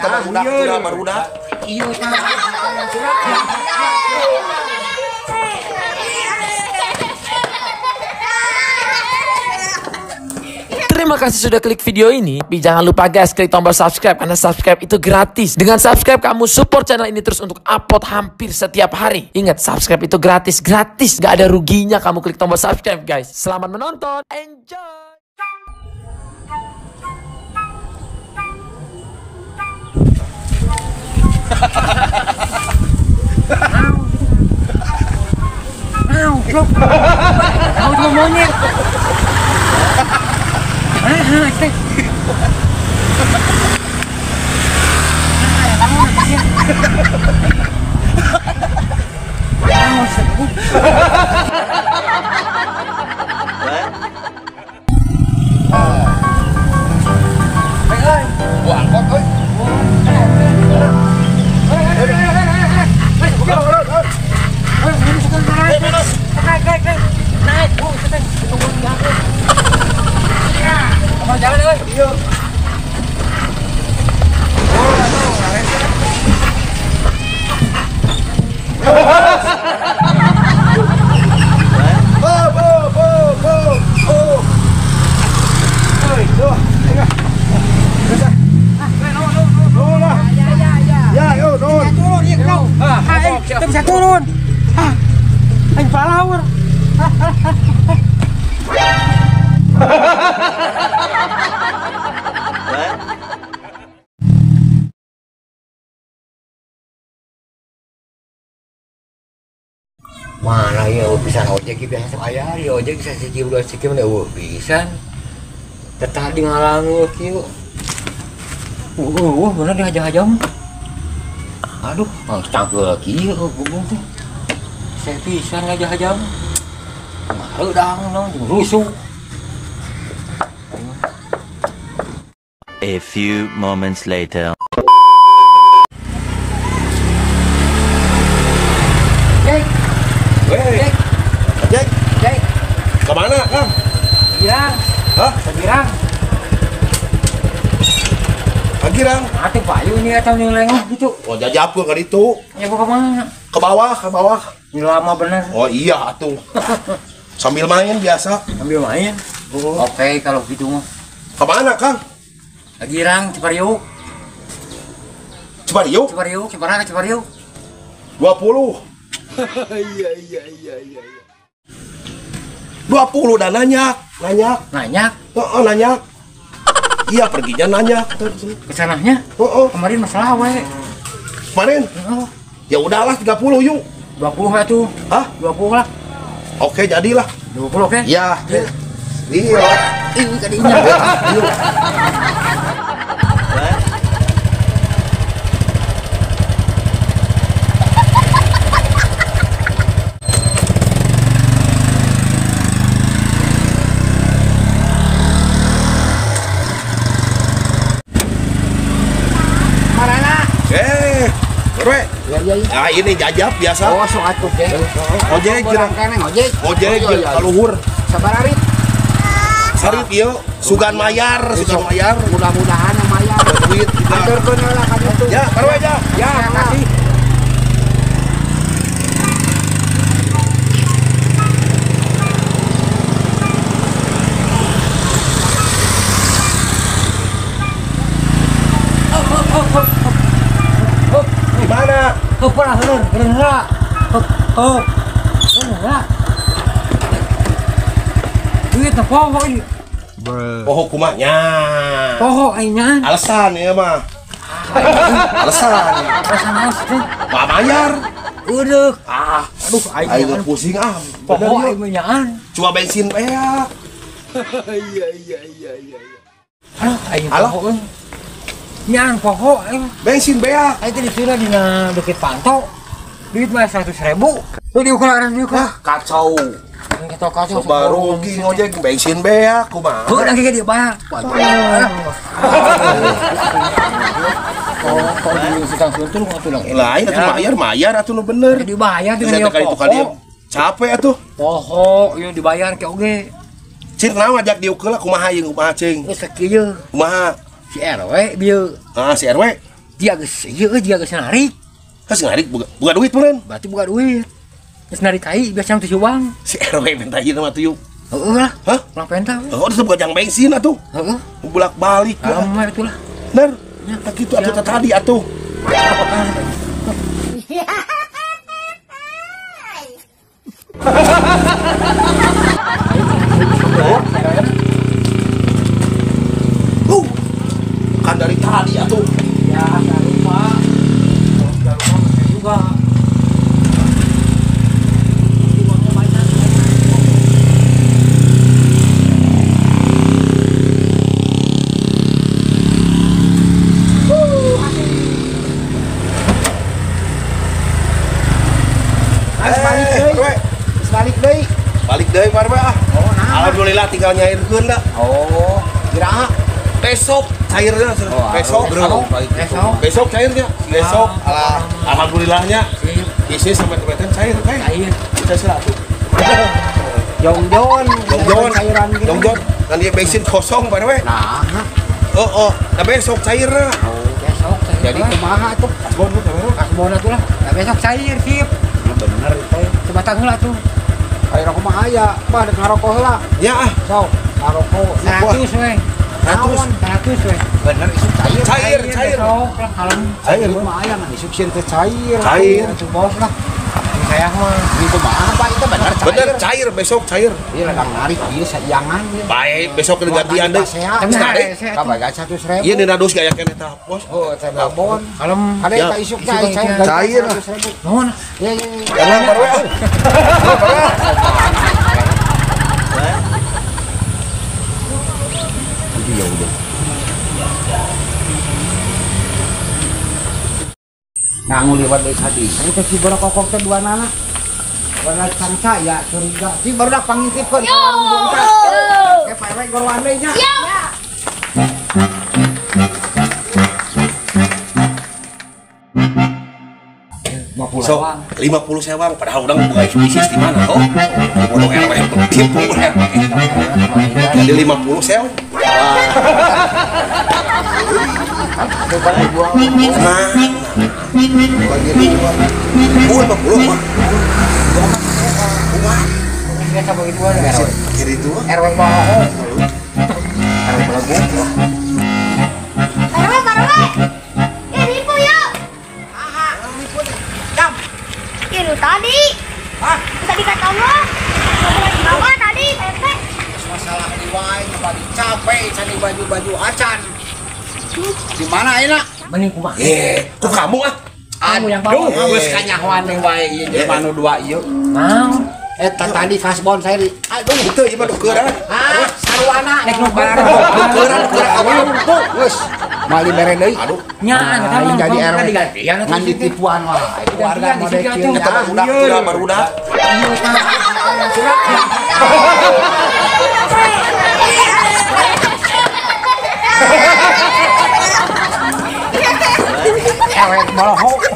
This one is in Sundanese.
Eta barudak, udah barudak. Iya, Terima kasih sudah klik video ini. Tapi jangan lupa guys, klik tombol subscribe karena subscribe itu gratis. Dengan subscribe kamu support channel ini terus untuk upload hampir setiap hari. Ingat, subscribe itu gratis, gratis. Gak ada ruginya kamu klik tombol subscribe guys. Selamat menonton, enjoy. Mau monyet. Kita bisa turun. Ah, aing palawur. Mana ya bisa ojek biasa aya ya ojek bisa siji dua siji mah eueuh pisan. Tetah di ngalangur kieu. Wah, bener dihaja-haja mah. Aduh, cangkeul kieu gubung teh. Saya pisan ngaja-haja mah. Hareudang naon jeung rusuh. A few moments later. Jek. Weh. Jek. Jek. Kemana, Kang? Girang. Hah? Girang. Girang. Atuh payu ini atau nih lengah gitu. Oh, jajap gua ke ditu. Ya gua kemana? Ke bawah, ke bawah. Ini lama bener. Oh iya atuh. Sambil main biasa. Sambil main? Oh. Oke, kalau gitu mah. Kemana, Kang? Girang, Cipariuk. Cipariuk? Cipariuk, Ciparang, Cipariuk. 20. Iya. 20 dan nanyak. Nanyak? Oh, nanyak. Iya, perginya nanyak. Kesananya? Oh. Kemarin masalah we. Kemarin? Oh. Ya udahlah 30 yuk. 20 lah tuh. Hah? 20 lah. Oke, jadilah. 20 oke? Iya. Iya. Ih, kadinya. Yuk. Nah, ini jajap biasa. Oh, sok atuh ge. Ojek kira. Ojek. Ojek kaluhur. Sabar arit. Sarip ieu, sugan mayar, sugan mayar. Mudah-mudahan mayar. Duit juga. Aturkeun heula ka ditu. Ya, baru aja. Ya, makasih. Gimana? Oh, pernah heula. Oh. Heula. Duit teh poho ieu. Poho kumanya. Poho aing nyan. Alasan ieu mah. Alasan. Alasan naon sih? Ba bayar. Udah. Ah, aduh aing pusing ah. Poho aing mah nyaan. Cuma bensin beak. Iya. Aduh aing poho. Nyaan poho aing. Bensin beak. Aing teh disuruh dina deket panto. Duit mah 100.000. Tuh diukur orang diukur. Kacau. Kacau. Baru rugi ngojek bensin beak kumaha. Heuh lagi dia bayar. Oh, kalau di tukang sultur atuh lah. Lain atuh bayar atuh nu bener. Dibayar dengan dia. Capek atuh. Poho ieu dibayar ke oge. Cir naon ajak diukeul kumaha ieu kumaha cing. Geus sakieu. Kumaha? Si RW bieu. Ah, si RW. Dia geus ieu dia geus narik. Geus narik boga duit meureun. Berarti boga duit. Geus narik kai biasa teh uang. Si RW minta ieu mah tuh. Heeh lah. Hah? Ulang penta. Oh, terus boga jang bensin atuh. Heeh. Bolak-balik lah. Lama itulah. Bener. Tak kitu atuh tadi atuh. Kan dari tadi atuh. Ya, jangan lupa. Kalau tidak lupa saya juga. Uangnya banyak. Balik deui. Balik deui Pak RW ah. Oh, nah. Alhamdulillah tinggal nyairkeun dah. Oh, kira besok cairnya. Oh, besok, bro. Besok. Besok cairnya. Besok. Alah, alhamdulillahnya. Isi sampai kemarin cair teh. Cair. Bisa 100. Jongjon, jongjon cairan gitu. Jongjon. Kan dia bensin kosong Pak RW. Nah. Oh, nah besok cairnya. Oh, besok cair. Jadi kumaha atuh? Kasbon lu kasbon atuh lah. Nah, besok cair sip. Nah, bener teh. Sebatang heula tuh. Ayo rokok mah aya, bah dek ngarokok heula. Ya ah. Sok, ngarokok 100 we. 100 we. Bener isuk cair. Cair, cair. Besok lah kalem. Cair mah aya mah isuk sieun teh cair. Cair. Atuh bos lah. Saya mah ini kumaha Pak itu bener cair. Bener cair besok cair. Iya ladang narik ieu saiangan. Baik, besok digantian deui. Tapi kabaga 100.000. Ieu dina dus gaya keneh tah, bos. Oh, teh babon. Kalem. Ada eta isuk cair cair. Nuhun. Iya iya. Jangan Pak RW. Ya udah. Nah, nguliwat deui tadi. Saya teh si borokokok teh dua nana. Warna cangca ya curiga. Si barudak pangitipkeun ka warung bongkar. Ke Pak RW gorowan deui nya. So, 50 sewang padahal urang boga bisnis di mana oh. Bodoh RW tipu RW. Jadi 50 sew. Wah. Nah, bagi dua. Oh, 50 mah. Wah. Biasa bagi dua RW. Kiri dua. RW bohong. RW belagu. RW, RW. Ya nipu yuk. Aha, nipu deh. Jam. Ini tadi. Hah? Tadi kata lo. Bawa tadi, PP. Masalah diwai, bagi capek, cari baju-baju acan. Di mana enak? Mending kumaha? Ku kamu ah. Kamu yang bawa. Geus kanyahoan deui wae ieu jelema nu dua ieu. Naon? Eta tadi kasbon saya di aduh teu ieu mah dukeuran. Ah, sarwana nek nu barang. Dukeuran dukeuran awal. Geus mali bere deui. Aduh. Nya eta jadi RW ngan ditipuan wae. Keluarga mode kieu. Eta barudak, barudak. Ieu tah. Ewek bolohok.